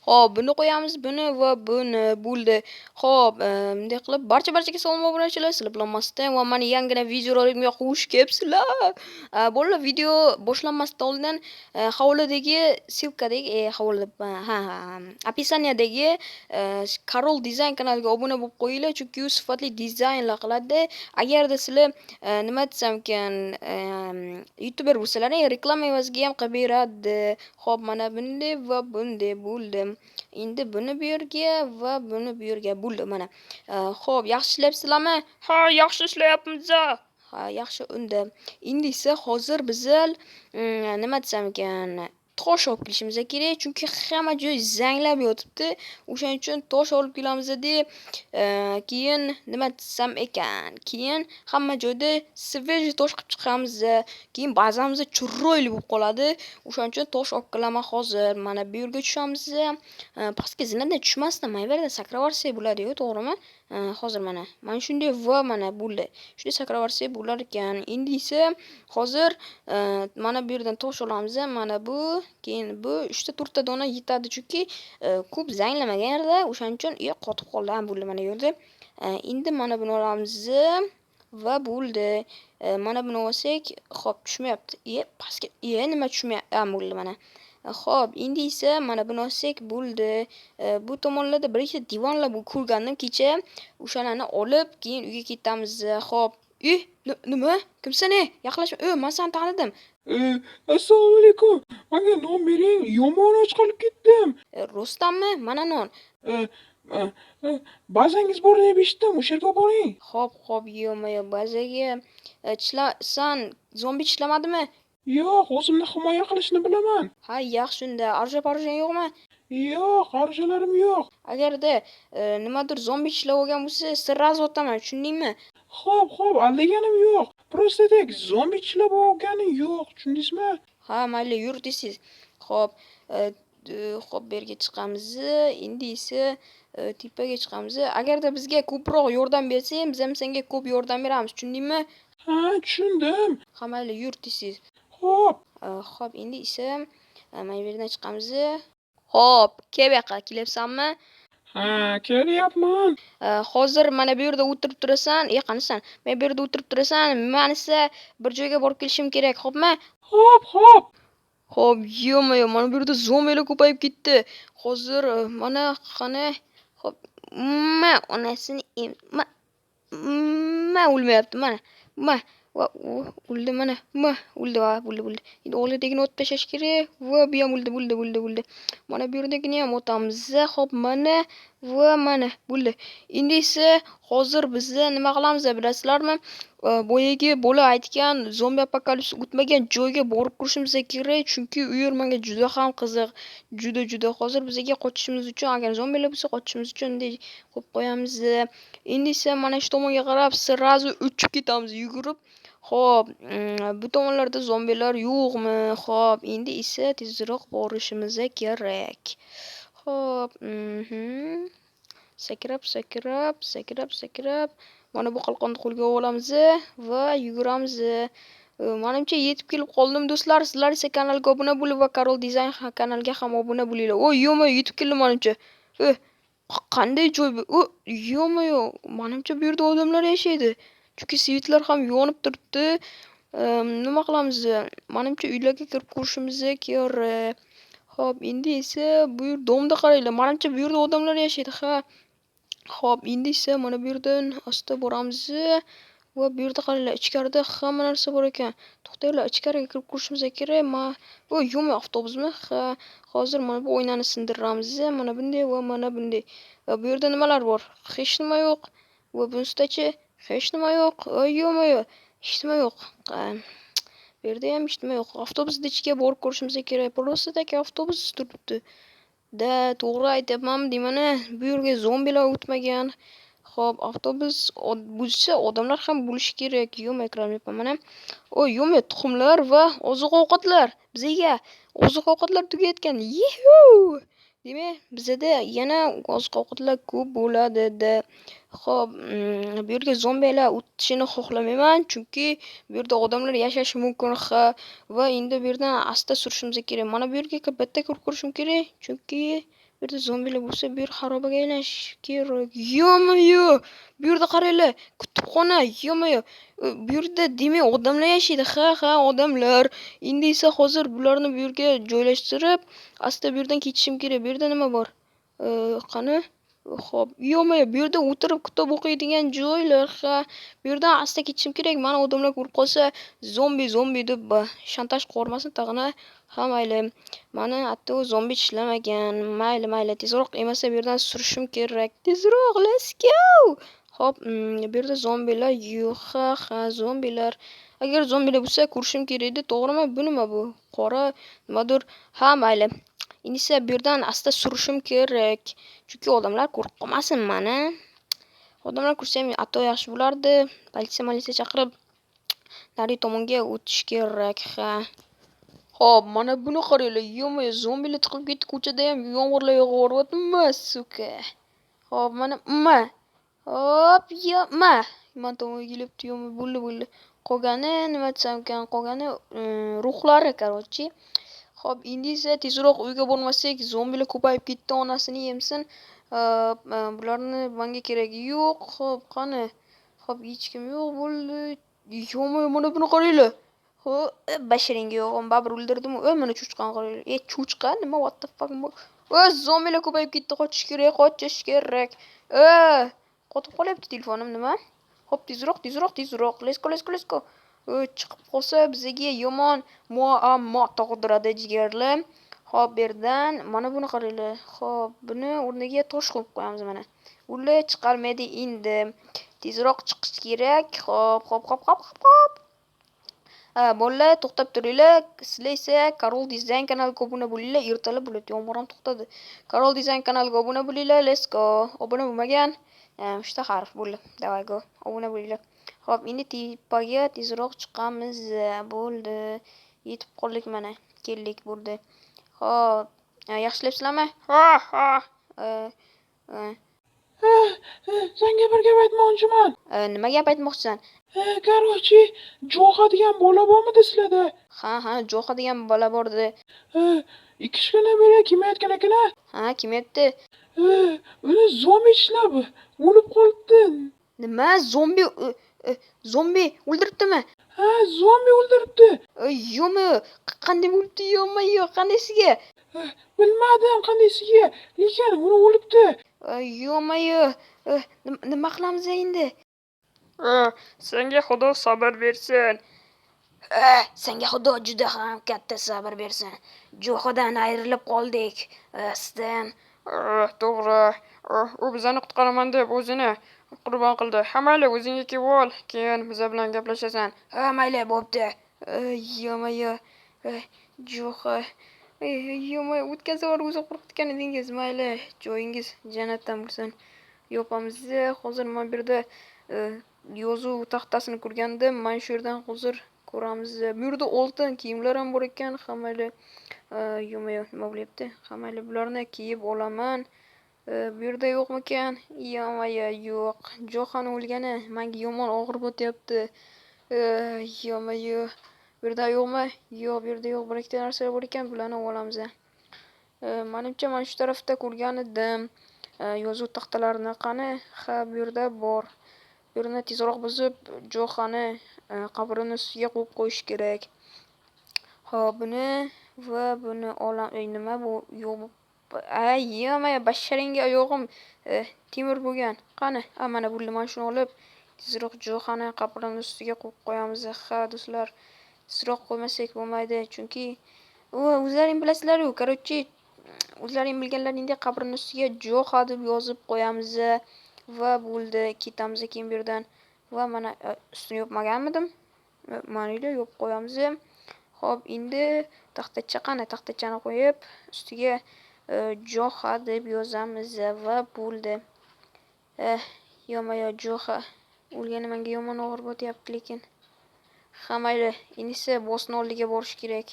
Xo'p, buni qo'yamiz, buni va buni bo'ldi. Xo'p, bunday qilib barcha-barchaga salom obunachilar, sizlar bilan Masten va mani yangina videolarimga xush kelibsizlar. Bolalar, video boshlanmasdan oldin havolidagi ссылка dagi havola ha ha описание dagi Karol Dizayn kanaliga obuna bo'lib qo'yinglar, chunki u sifatli dizaynlar qiladi. Agarda sizlar nima desam ekan, youtuber bo'lsalaring, reklama evaziga ham qilib beradi. Xo'p, mana bunday va bunday bo'ldi. Endi buni bu yerga va buni bu yerga bo'ldi mana. Xo'p, yaxshi ishlayapsizlarmi? Ha, yaxshi ishlayapmiz. Ha, yaxshi unda. Endi esa hozir bizlar nima desam ekan, tosh olib kelishimiz kerak, chunki hamma joy zanglab yotibdi. O'shaning uchun tosh olib kelamiz deb, keyin nima desam ekan, keyin hamma joyda свежий tosh qilib chiqamiz. Keyin bazamiz chiroyli bo'lib qoladi. O'shaning uchun tosh olib kelaman hozir. Mana bu yerga tushamiz. Pastga zinadan tushmasdan mana bu yerdan sakrab yuborsak bo'ladi-yu, to'g'rimi? Hozir mana, mana shunday va mana bo'ldi. Shunday sakrab yuborsak bo'lar ekan. Endi esa hozir mana bu yerdan tosh olamiz. Mana bu, keyin bu 3 ta 4 ta dona yetadi, chunki ko'p zanglamagan yerda, o'shaning uchun qotib qoldi. Ha, bo'ldi mana bu yerda. Endi mana buni olamiz va bo'ldi. Mana buni olsak, xo'p, tushmayapti. Pastga, nima tushmayapti? Ha, bo'ldi mana. Xo'p, endi esa mana buni olsak bo'ldi. Bu tomonlarda bir ikkita divanlar ko'rgandim kecha. O'shalarni olib, keyin uyga ketamiz. Xo'p. Nima? Kimsan, ey? Yaqinlashma. Men seni tanidim. Assalomu alaykum. Menga non bering, yomon och qolib ketdim. Rostdanmi? Mana non. Bazangiz bor deb eshitdim, o'sha yerga olib boring. Xo'p, xo'p, yo'ma-yo'q, bazaga tishla san zombi tishlamadimi? Yo'q, o'zimni himoya qilishni bilaman. Ha, yaxshi unda. Оружие-поружие yo'qmi? Yo'q, оружие larim yo'q. Agarda nimadir zombi tishlab olgan bo'lsa, сразу otaman, tushundingmi? Xo'p, xo'p, aldaganim yo'q. Просто так zombi tishlab olgani yo'q, tushundingizmi? Ha, mayli, yur tez-tez. Xo'p, xo'p, bu yerga chiqamiz. Endi esa tepaga chiqamiz. Agarda bizga ko'proq yordam bersang, biz ham senga ko'p yordam beramiz, tushundingmi? Ha, tushundim. Ha, mayli, yur tez-tez. Xo'p. Xo'p, endi esa mana bu yerdan chiqamiz. Xo'p, kel bu yoqqa, kelyapsanmi? Ha, kelyapman. Hozir mana bu yerda o'tirib turasan. Qanisan? Mana bu yerda o'tirib turasan. Men esa bir joyga borib kelishim kerak, xo'pmi? Xo'p, xo'p. Xo'p, ё-моё, mana bu yerda zombilar ko'payib ketdi. Hozir mana qani, xo'p, ma onasini ma ma o'lmayapti, mana. Ma va u o'ldi mana. Ma o'ldi, va bo'ldi, bo'ldi. Endi oldidagini otib tashlash kerak. Va bu ham o'ldi, bo'ldi, bo'ldi, bo'ldi. Mana bu yerdagini ham otamiz. Xo'p, mana va mana bo'ldi. Endi esa hozir biz nima qilamiz bilasizlarmi? Boyagi bola aytgan zombi apokalips o'tmagan joyga borib ko'rishimiz kerak, chunki u yer menga juda ham qiziq. Juda-juda. Hozir bizga qochishimiz uchun, agar zombilar bo'lsa qochishimiz uchun bunday qo'yib qo'yamiz. Endi esa mana shu tomonga qarab сразу uchib ketamiz yugurib. Xo'p, bu tomonlarda zombilar yo'qmi? Xo'p, endi esa tezroq borishimiz kerak. Xo'p, Sakrab, sakrab, sakrab, sakrab. Mana bu qalqonni qo'lga olamiz va yuguramiz. Manimcha yetib kelib qoldim do'stlar. Sizlar esa kanalga obuna bo'lib va Karol Dizayn kanaliga ham obuna bo'linglar. O, ё-моё, yetib keldim manimcha. Qanday joy bu? O, ё-моё, manimcha bu yerda odamlar yashaydi. Chunki свет lar ham yonib turibdi. Nima qilamiz? Manimcha uylarga kirib ko'rishimiz kerak. Xo'p, endi esa bu yer дом da qaranglar. Manimcha bu yerda odamlar yashaydi, ha. Xo'p, endi esa mana bu yerdan asta boramiz va bu yerda qaranglar, ichkarida hamma narsa bor ekan. To'xtanglar, ichkariga kirib ko'rishimiz kerak. Ma, o, yo'qmi avtobusmi? Ha, hozir mana bu oynani sindiramiz. Mana bunday va mana bunday. Va bu yerda nimalar bor? Hech nima yo'q. Va bunisidachi hech nima yo'q. Oy, ё-моё, hech nima yo'q. Bu yerda ham hech nima yo'q. Avtobusni ichiga borib ko'rishimiz kerak. Просто так avtobus turibdi. Da, to'g'ri aytyapmanmi deyman. Bu yerga zombilar o'tmagan. Xo'p, avtobus bo'lsa odamlar ham bo'lishi kerak. Yo'q, kirolmayapman mana. O, yo'q, tuxumlar va oziq-ovqatlar. Bizga oziq-ovqatlar tugayotgan. Yihu! Demak, bizada yana oziq-ovqatlar ko'p bo'ladi. Xo'p, bu yerga zombilar o'tishini xohlamayman, chunki bu yerda odamlar yashashi mumkin. Ha, va endi bu yerdan asta surishimiz kerak. Mana bu yerga bitta kirib ko'rishim kerak, chunki Bu yerda zombilar bo'lsa, bu yer xarobaga aylanishi kerak. Ё-моё! Bu yerda qaranglar, kutubxona, ё-моё! Bu yerda demak odamlar yashaydi. Ha, odamlar. Endi esa hozir bularni bu yerga joylashtirib, asta bu yerdan ketishim kerak. Bu yerda nima bor? Qani? Xo'p, ё-моё, bu yerda o'tirib kitob o'qiydigan joylar, ha. Bu yerdan asta ketishim kerak. Mani odamlar ko'rib qolsa, zombi, zombi deb shantaj qilib tag'in. Ha, mayli. Mani hatto zombi tishlamagan. Mayli, mayli, tezroq emasa bu yerdan surishim kerak. Tezroq, let's go! Xo'p, bu yerda zombilar yo'q. Ha, zombilar. Agar zombilar bo'lsa, ko'rishim kerak edi, to'g'rimi? Bu nima bu? Qora nimadir. Ha, mayli. Endi esa bu yerdan asta surishim kerak. Chunki odamlar ko'rib qolmasin mani. Odamlar ko'rsa ham hatto yaxshi bo'lardi. Politsiya, militsiya chaqirib nari tomonga o'tish kerak, ha. Xo'p, mana buni qaranglar. Ё-моё, zombilar tiqilib ketdi. Ko'chada ham yomg'irlar yog'yapti. Сука. Xo'p, mana ma. Hop, yo, ma. Man tomonga kelyapti. Ё-моё, bo'ldi, bo'ldi. Qolgani nima desam ekan, qolgani ruhlari, короче. Xo'p, endi esa tezroq uyga bormasak, zombilar ko'payib ketdi, onasini yemsin. Bularni menga keragi yo'q. Xo'p, qani? Xo'p, hech kim yo'q bo'ldi. Ё-моё, mana buni qaranglar. Xo'p, basharingga yo'g'im, baribir o'ldirdim. Mana cho'chqani qaranglar. E, cho'chqa nima, what the fuck? Zombilar ko'payib ketdi, qochish kerak, qochish kerak. Qotib qolyapti telefonim, nima? Xo'p, tezroq, tezroq, tezroq. Let's go, let's go, let's go. Chiqib qolsa bizga yomon muammo tug'diradi, jigarlar. Xo'p, bu yerdan mana buni qaranglar. Xo'p, buni o'rniga tosh qo'yib qo'yamiz mana. Ular chiqolmaydi endi. Tezroq chiqish kerak. Xo'p, xo'p, xo'p, xo'p, xo'p, xo'p. Bolalar, to'xtab turinglar. Sizlar esa Karol Dizayn kanaliga obuna bo'linglar. Ertalab bo'ladi, yomg'ir ham to'xtadi. Karol Dizayn kanaliga obuna bo'linglar. Let's go. Obuna bo'lmagan uchta harf bo'ldi. Давай go. Obuna bo'linglar. Xo'p, endi tepaga tezroq chiqamiz. Bo'ldi. Yetib qoldik mana. Keldik, bo'ldi. Xo'p, yaxshilayapsizlarmi? Ha, ha. Senga bir gap aytmoqchiman. Nima gap aytmoqchisan? Короче, Jo'xa degan bola bormidi sizlarda? Ha, Jo'xa degan bola bordi. 2-uch kundan beri kelmayotgan ekan a. Ha, kelmayapti. Uni zombi tishlab o'lib qolibdi. Nima? Zombi zombi o'ldiribdimi? Ha, zombi o'ldiribdi. Ё-моё, qanday bo'libdi? Ё-моё, qandaysiga? Bilmadim qandaysiga, lekin uni o'libdi. Ё-моё, nima qilamiz endi? Senga Xudo sabr bersin. Senga Xudo juda ham katta sabr bersin. Jo'xadan ayrilib qoldik. Sten. To'g'ri. U bizani qutqaraman deb o'zini qurbon qildi. Ha, mayli, o'zingga kelib ol, keyin biza bilan gaplashasan. Ha, mayli, bo'pti. Ё-моё. Jo'xa. Ё-моё, o'tgan safar o'zi qo'rqitgan edingiz. Mayli, joyingiz jannatdan bo'lsin. Yopamiz. Hozir mana bu yerda yozuv taxtasini ko'rgandim. Mana shu yerdan hozir ko'ramiz. Bu yerda oltin kiyimlar ham bor ekan. Ha, mayli. Ё-моё, nima bo'lyapti? Ha, mayli, bularni kiyib olaman. Bu yerda yo'qmikan? Ё-моё, yo'q. Jo'xani o'lgani menga yomon og'ir botyapti. Ё-моё. Bu yerda yo'qmi? Yo'q, bu yerda yo'q. Bir ikkita narsalar bor ekan, bularni olamiz. Manimcha, mana shu tarafda ko'rgan edim. Yozuv taxtalarini qani? Ha, bu yerda bor. Bu yerni tezroq buzib, Jo'xani qabrini ustiga qo'yib qo'yish kerak. Xo'p, buni va buni olam. Nima bu? Yo'q. Ay, ё-моё, basharingga oyog'im temir bo'lgan. Qani? A, mana bo'ldi. Mana shuni olib, tezroq Jo'xani qabrini ustiga qo'yib qo'yamiz. Ha, do'stlar, tezroq qo'ymasak bo'lmaydi, chunki o'zlaring bilasizlar-ku, короче, o'zlaring bilganlaringdek qabrini ustiga Jo'xa deb yozib qo'yamiz va bo'ldi, ketamiz keyin bu yerdan. Va mana ustini yopmaganmidim? Mayli, yopib qo'yamiz. Xo'p, endi taxtacha qani? Taxtachani qo'yib, ustiga Jo'xa deb yozamiz va bo'ldi. Ё-моё, Jo'xa o'lgani menga yomon og'ir botyapti lekin. Ha, mayli, endi esa bossni oldiga borish kerak.